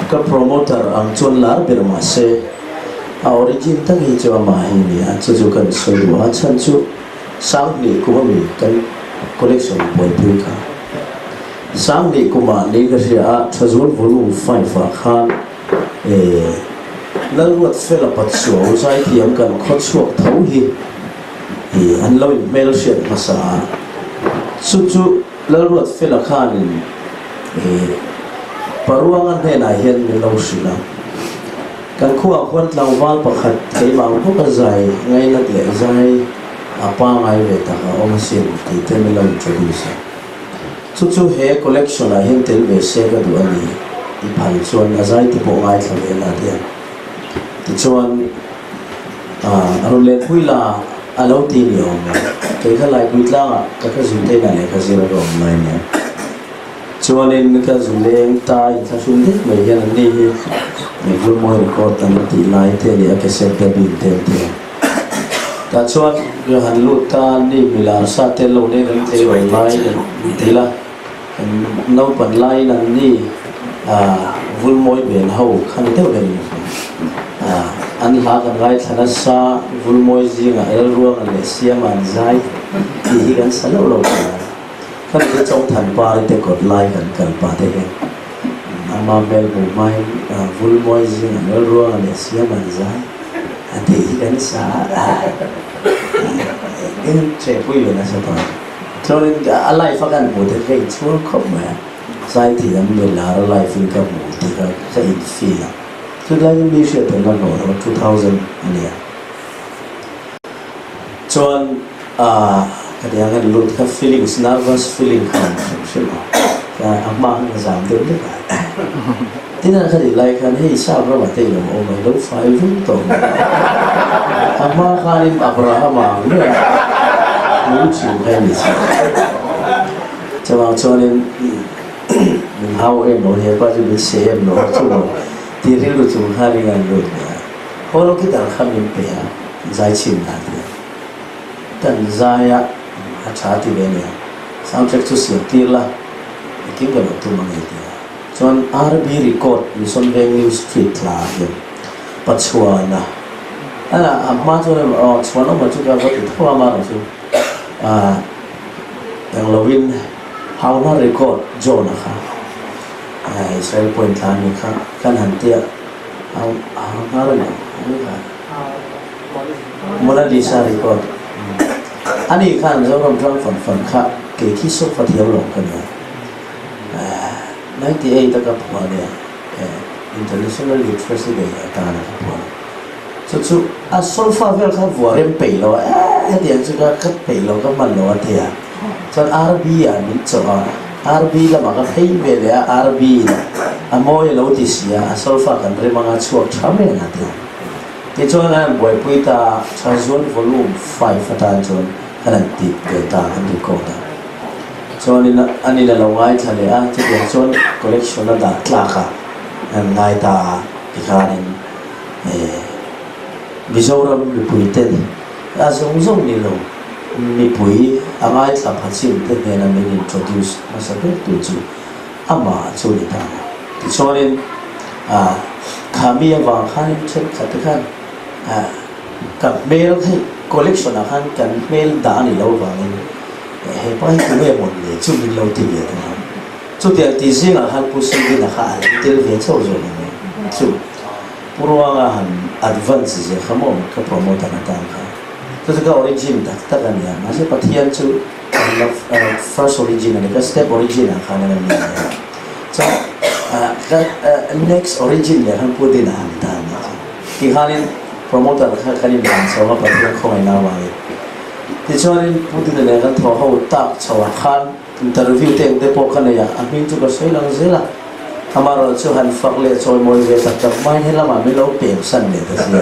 Ka promoter ang chuan lar ber mah se, a origin tak hi chu amah hi a ni a, chu chu kan sawi duh a, chhan chu Sanghnih kum ami kan collection buaipui kha. Sanghnih kumah ni ka hria a, Thazual Volume 5 ah khan eh Lalruat Fela Patsuau zaithiam kan khawchhuak tho hi ih an lo inhmelhriat hmasa a, chu chu Lalruat Fela khanin ih Paruanga hnenah hian min lo hrilh a, kan khuaah khuan tlangval pakhat keimah ang bawka zai ngainat leh zai a pangai ve tak a awm asin tih te min lo introduce a. Chu chu he collection ah hian tel ve se ka duh a ni, i phal chuan a zai te pawh ngaithla ve la tia. Tichuan a rawn let pui la a lo ti ni awm e, kei kha Laipui tlangah ka ka zun te inah lehkha zir a ka awm lai nia. Chuanin ka zu leng ta inthlahrun deuh mai hian an ni hi Vulmawi record an tih lai te leh a cassette dubbing te an ti a. Tah chuan ka han lut ta ni milar sa tel lo nen an tlei rawn lai an ti la, kan naupan laiin an ni Vulmawi ben ho kha ni deuh ber in an hla kan ngaithla nasa Vulmawi zingah Elruanga leh Siama an zai tih hi kan sa loh lo thin a. Ka nute Chawngthan pari te kawt lai kan kal pah te hian ama hmel hmuh hmain Vulmawi zingah Lalruanga leh Siam an zai a tih hi kan sa a, eng ṭehpui ve nasa tawh a. Chuanin a live a kan hmuh te ka inchhuang khawp mai a, zaithiam mi lar a live in ka hmu tih kha ka in feel a. Chulaiin mi hriat theihna hlawh lo 2000 a nia. Chuan ah ka ti ang hian lut kha feelings nervous feeling kha awm hrim hrim a, ka a hma khan ka zam deuh lek a. Tin a ka tih lai khan hei sap ramah te i lo awm a, i lo fai vung tawh mai a. A hma khanin Abrahama ang mai a nung thin kha i ni si. Chuvang chuanin min hau em lo, hepa chu min seh em lo chu lo tih rilru chung khan i ngan lut ve a. Holo guitar kha min pe a. Zai chhin dan hi kan zai a, a tha ti ve nia. Soundtrack chu siam tir la, engkim ka lo tum ang e ti a. Chuan RB Record Mission Veng New Street thla ah hian Pachuana a a hma chuan aw Chhuanawma chu ka va ti tho a amaherawh chu ah eng lovin Hauna Record John-a kha Israel Point thla ami kha kan han tia Hauna a ni kha. Mona Lisa record ani khan Zoram ṭang fan fan kha kei khi sofa thiam lo ka nia 98 a ka phuah ania International Literacy Day atana ka phuah a chu chu a solfa vel kha vuah rem peih lo a eh hetiang chu ka ka peih lo ka hman lo a ti a chuan RB ah min chawh a RB lamah ka phei ve leh a RB in a mawi a lo ti si a a solfa kan rem anga chhuak ṭha mai ang a ti a. Tichuan an han buaipui ta a, Chharzual Volume 5 atan chuan an han tih ve ta, an record a. Chuanin an in a lo ngaithla leh a, chutiang chuan collection a dah tlak a, an ngai ta a, tikhanin eh Mizoram mipui ten a zawng zawng ni lo, mipui a ngaithla pha chin te hnena min introduce hmasa ber tu chu amah chu ni ta a. Tichuanin ah kha mi avang khanin thenkhat te khan ah ka hmel hei collection ah khan kan hmel dah a ni lo vangin hepa hi tunge mawn le chu min lo ti ve ta a. Chutiang tih zingah khan Pu Sylvina kha a lo tel ve chauh zawk a ni. Chu Pu Ruanga han advance zia kha maw ka promoter atan kha. Chu chu ka origin tak tak a nia. Mahse Pathian chu First origin a ni ka step origin ah khan a ni a chuan ka next origin leh khan Pu Dina han ta a ni chu tikhanin promoter kha kan invan chho a Pathian khawngaihna avangin tichuanin Pu Dina leh kan thawh ho tak chho ah khan interview te engte pawh ka nei a a hming chu ka sawi lang zel a amaherawh chu han fak leh chawimawi ve tak tak hmain helamah min lo pem san leh ta sia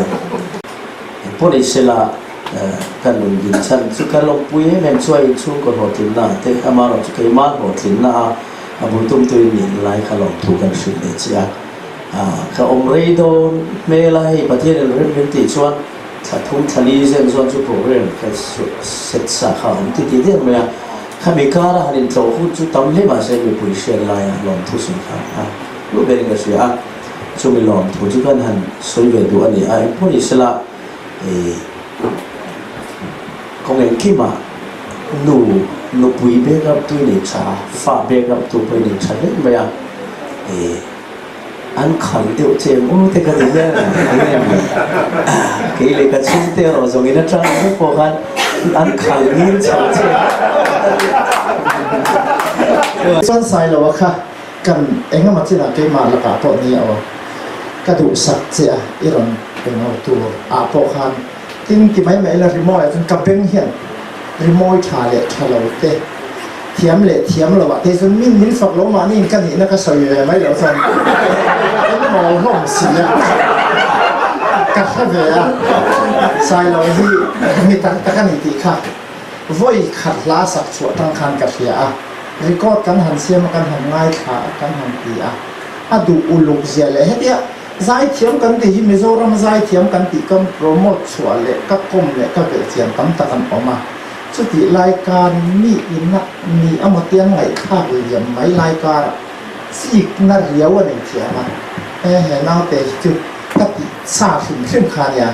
engpawh ni sela. Ka nun din chhan chu ka lawmpui em em chu a inchhungkaw hlawhtlinna ah te amaherawh chu keimah hlawhtlinna a a bul tum tuin nih lai kha lawmthu kan hrilh leh che a. Ka awm rei dawn hmel a, hei Pathian in rem min tih chuan thla thum thla li zen chuan chu program ka set sa kha a awm ti ti der mai a. Khami kara han intlawh hun chu tam hle mahse mipui hriat laia lawmthu sawi kha a hlu berin ka hria a. Chumi lawm thu chu kan han sawi ve duh a ni a, engpawh ni sela ih kawng engkimah nu nupui backup tu i nei tha a, fa backup tu pawh i nei tha hle mai a, ih an khal deuh che em aw te ka ti hian kei leh ka chhungte erawh zawng in atang vek pawh khan an khal ngil chho che. Chuan Sailoa kha Kan engemaw chinah keimah lakah pawh ni aw, ka duhsak che a, i rawn pengo tur ah pawh khan tin ti mai mai la rimawi ah chuan ka beng hian rimawi tha leh tha lo te, thiam leh thiam lo ah te chuan min min fak lo mahni in ka nihna ka sawi ve mai loh chuan in mawl hlawm si a, ka hre ve a, Sailo hi mi tak tak a ni tih kha. Vawi khat hla sak chhuah tang khan ka hria a, record kan han siam a, kan han ngaithla a, kan han ti a, a duh uluk zia leh hetia zaithiam kan tih hi Mizoram zaithiam kan tih ka promote chhuah leh ka kawm leh ka belh chian tam tak an awm a, chutih lai kar mi ina mi amaw tiang ngaihthlak liam mai lai karah chikna riau a nei thiam a, he he naute hi chu ka tih sa hrim hrim kha nia.